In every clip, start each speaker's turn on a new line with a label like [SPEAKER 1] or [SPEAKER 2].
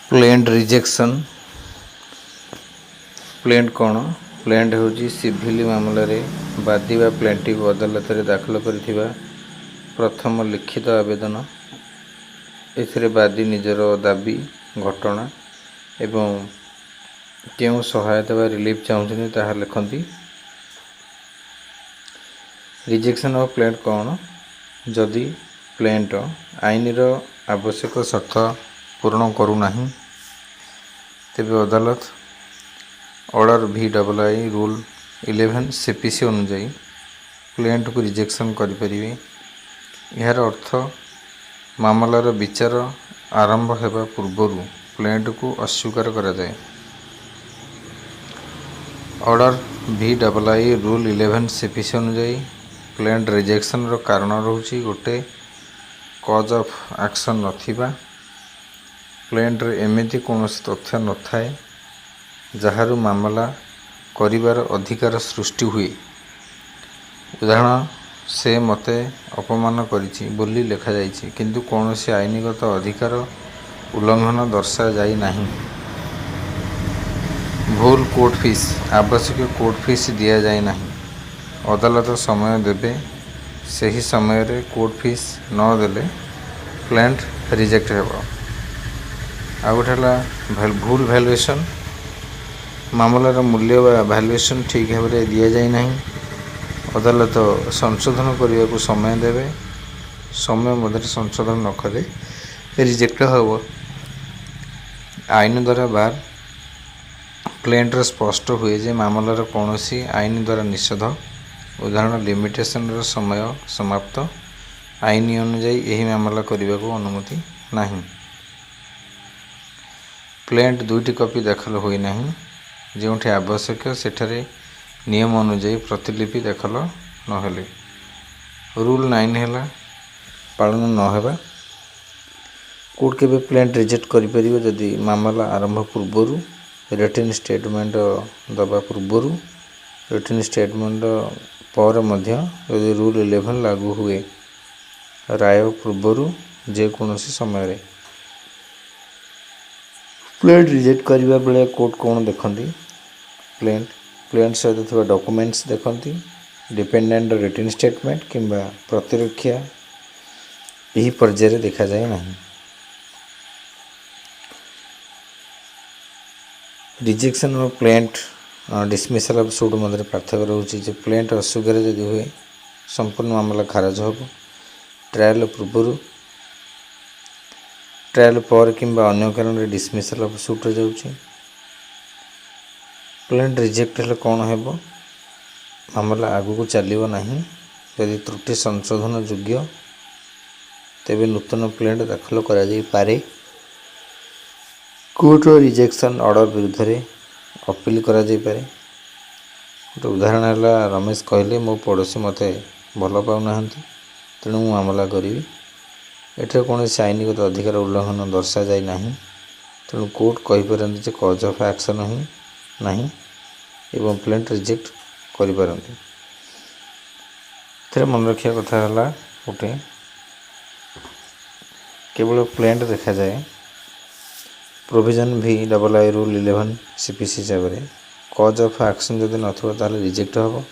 [SPEAKER 1] ପ୍ଲେଣ୍ଟ rejection. ପ୍ଲେଣ୍ଟ କ'ଣ? ପ୍ଲେଣ୍ଟ ହେଉଛି civil ମାମଲାରେ ବାଦୀ ବା ପ୍ଲେଣ୍ଟିଭ୍ ଅଦାଲତରେ ଦାଖଲ କରିଥିବା ପ୍ରଥମ ଲିଖିତ ଆବେଦନ। ଏଥିରେ ବାଦୀ ନିଜର ଦାବି, ଘଟଣା ଏବଂ କେଉଁ ସହାୟତା ବା ରିଲିଫ୍ ଚାହୁଁଛନ୍ତି, ତାହା ଲେଖନ୍ତି। ରିଜେକ୍ସନ୍ ଅଫ୍ ପ୍ଲେଣ୍ଟ କ'ଣ? ଯଦି ପ୍ଲେଣ୍ଟ ଆଇନର ଆବଶ୍ୟକ ସର୍ତ୍ତ ପୂରଣ କରୁନାହିଁ, ତେବେ ଅଦାଲତ Order VII Rule 11 CPC ଅନୁଯାୟୀ ପ୍ଲେଣ୍ଟକୁ ରିଜେକ୍ସନ୍ କରିପାରିବେ। ଏହାର ଅର୍ଥ ମାମଲାର ବିଚାର ଆରମ୍ଭ ହେବା ପୂର୍ବରୁ ପ୍ଲେଣ୍ଟକୁ ଅସ୍ୱୀକାର କରାଯାଏ। Order VII Rule 11 CPC ଅନୁଯାୟୀ ପ୍ଲେଣ୍ଟ ରିଜେକ୍ସନ୍ର କାରଣ ରହୁଛି ଗୋଟେ, କଜ୍ ଅଫ୍ ଆକ୍ସନ୍ ନଥିବା। ପ୍ଲେଣ୍ଟରେ ଏମିତି କୌଣସି ତଥ୍ୟ ନଥାଏ ଯାହାରୁ ମାମଲା କରିବାର ଅଧିକାର ସୃଷ୍ଟି ହୁଏ। ଉଦାହରଣ, "ସେ ମୋତେ ଅପମାନ କରିଛି" ବୋଲି ଲେଖାଯାଇଛି, କିନ୍ତୁ କୌଣସି ଆଇନଗତ ଅଧିକାର ଉଲ୍ଲଂଘନ ଦର୍ଶାଯାଇ ନାହିଁ। ଭୁଲ କୋର୍ଟ ଫିସ୍। ଆବଶ୍ୟକ କୋର୍ଟ ଫିସ୍ ଦିଆଯାଇ ନାହିଁ। ଅଦାଲତ ସମୟ ଦେବେ, ସେହି ସମୟରେ କୋର୍ଟ ଫିସ୍ ନ ଦେଲେ ପ୍ଲେଣ୍ଟ ରିଜେକ୍ଟ ହେବ। ଆଉ ଗୋଟେ ହେଲା ଭୁଲ ଭ୍ୟାଲୁଏସନ୍। ମାମଲାର ମୂଲ୍ୟ ବା ଭ୍ୟାଲୁଏସନ୍ ଠିକ୍ ଭାବରେ ଦିଆଯାଇ ନାହିଁ। ଅଦାଲତ ସଂଶୋଧନ କରିବାକୁ ସମୟ ଦେବେ। ସମୟ ମଧ୍ୟରେ ସଂଶୋଧନ ନ କଲେ ରିଜେକ୍ଟ ହେବ। ଆଇନ ଦ୍ୱାରା ବାର। ପ୍ଲେଣ୍ଟରେ ସ୍ପଷ୍ଟ ହୁଏ ଯେ ମାମଲାର କୌଣସି ଆଇନ ଦ୍ୱାରା ନିଷେଧ। ଉଦାହରଣ, ଲିମିଟେସନର ସମୟ ସମାପ୍ତ, ଆଇନ ଅନୁଯାୟୀ ଏହି ମାମଲା କରିବାକୁ ଅନୁମତି ନାହିଁ। ପ୍ଲେଣ୍ଟ ଦୁଇଟି କପି ଦାଖଲ ହୋଇନାହିଁ। ଯେଉଁଠି ଆବଶ୍ୟକ, ସେଠାରେ ନିୟମ ଅନୁଯାୟୀ ପ୍ରତିଲିପି ଦାଖଲ ନହେଲେ। ରୁଲ୍ 9 ହେଲା ପାଳନ ନ ହେବା। କୋର୍ଟ କେବେ ପ୍ଲେଣ୍ଟ ରିଜେକ୍ଟ କରିପାରିବ? ଯଦି ମାମଲା ଆରମ୍ଭ ପୂର୍ବରୁ, ରିଟେନ୍ ଷ୍ଟେଟମେଣ୍ଟ ଦେବା ପୂର୍ବରୁ, ରିଟେନ୍ ଷ୍ଟେଟମେଣ୍ଟ ପରେ ମଧ୍ୟ ଯଦି ରୁଲ୍ 11 ଲାଗୁ ହୁଏ, ରାୟ ପୂର୍ବରୁ ଯେକୌଣସି ସମୟରେ। ପ୍ଲେଣ୍ଟ ରିଜେକ୍ଟ କରିବା ବେଳେ କୋର୍ଟ କ'ଣ ଦେଖନ୍ତି? ପ୍ଲେଣ୍ଟ, ପ୍ଲେଣ୍ଟ ସହିତ ଥିବା ଡକୁମେଣ୍ଟସ୍ ଦେଖନ୍ତି, ଡିଫେଣ୍ଡାଣ୍ଟର ରିଟେନ୍ ଷ୍ଟେଟମେଣ୍ଟ କିମ୍ବା ପ୍ରତିରକ୍ଷା ଏହି ପର୍ଯ୍ୟାୟରେ ଦେଖାଯାଏ ନାହିଁ। Rejection of plaint, dismissal of suit ମଧ୍ୟରେ ପାର୍ଥକ୍ୟ ରହୁଛି ଯେ ପ୍ଲେଣ୍ଟ ଅସ୍ୱୀକାର ଯଦି ହୁଏ, ସମ୍ପୂର୍ଣ୍ଣ ମାମଲା ଖାରଜ ହେବ। ଟ୍ରାଏଲ୍ ପୂର୍ବରୁ, ଟ୍ରାଏଲ୍ ପରେ କିମ୍ବା ଅନ୍ୟ କାରଣରେ ଡିସମିସାଲ ଅଫ୍ ସୁଟ୍ରେ ଯାଉଛି। ପ୍ଲେଣ୍ଟ ରିଜେକ୍ଟ ହେଲେ କ'ଣ ହେବ? ମାମଲା ଆଗକୁ ଚାଲିବ ନାହିଁ। ଯଦି ତ୍ରୁଟି ସଂଶୋଧନ ଯୋଗ୍ୟ, ତେବେ ନୂତନ ପ୍ଲେଣ୍ଟ ଦାଖଲ କରାଯାଇପାରେ। କୋର୍ଟର ରିଜେକ୍ସନ୍ ଅର୍ଡ଼ର ବିରୁଦ୍ଧରେ ଅପିଲ କରାଯାଇପାରେ। ଗୋଟେ ଉଦାହରଣ ହେଲା, ରମେଶ କହିଲେ, "ମୋ ପଡ଼ୋଶୀ ମୋତେ ଭଲ ପାଉନାହାନ୍ତି, ତେଣୁ ମୁଁ ମାମଲା କରିବି।" ଏଠାରେ କୌଣସି ଆଇନଗତ ଅଧିକାର ଉଲ୍ଲଂଘନ ଦର୍ଶାଯାଇ ନାହିଁ। ତେଣୁ କୋର୍ଟ କହିପାରନ୍ତି ଯେ କଜ୍ ଅଫ୍ ଆକ୍ସନ୍ ହିଁ ନାହିଁ ଏବଂ ପ୍ଲେଣ୍ଟ ରିଜେକ୍ଟ କରିପାରନ୍ତି। ଏଥିରେ ମନେ ରଖିବା କଥା ହେଲା ଗୋଟେ, କେବଳ ପ୍ଲେଣ୍ଟ ଦେଖାଯାଏ provision VII Rule 11 CPC ହିସାବରେ। କଜ୍ ଅଫ୍ ଆକ୍ସନ୍ ଯଦି ନଥିବ, ତାହେଲେ ରିଜେକ୍ଟ ହେବ।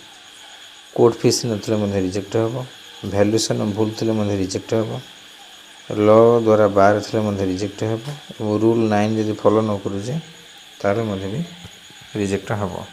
[SPEAKER 1] କୋର୍ଟ ଫିସ୍ ନଥିଲେ ମଧ୍ୟ ରିଜେକ୍ଟ ହେବ। ଭ୍ୟାଲୁଏସନ୍ ଭୁଲ ଥିଲେ ମଧ୍ୟ ରିଜେକ୍ଟ ହେବ। ଲ ଦ୍ୱାରା ବାର ଥିଲେ ମଧ୍ୟ ରିଜେକ୍ଟ ହେବ ଏବଂ ରୁଲ୍ 9 ଯଦି ଫଲୋ ନ କରୁଛେ, ତାହେଲେ ମଧ୍ୟ ବି ରିଜେକ୍ଟ ହେବ।